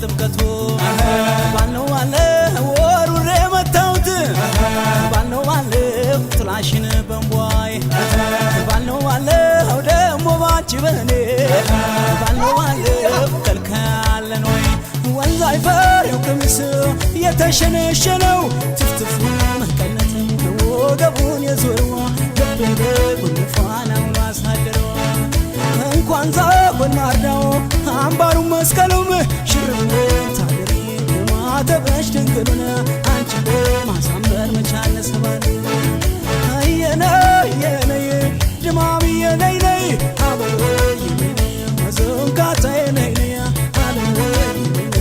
ጥምቀቱ ባልነው ባለ ወሩሬ መታውት ባልነው ባለ ጥላሽን በንቧይ ባልነው ባለው ደሞ ባንቺ በኔ ባልነው ባለው ከልካለን ወይ ወንዝ አይፈሬው ቀሚስ የተሸነሸነው ትፍትፉን መቀነትም ወገቡን የዞረዋ ልቤ በጉንፋናውን አሳደረዋ እንኳን ዛጎን ማርዳው አምባሩን መስቀሉም ሽርብን ታድሪ ማተበሽ ድንግሉን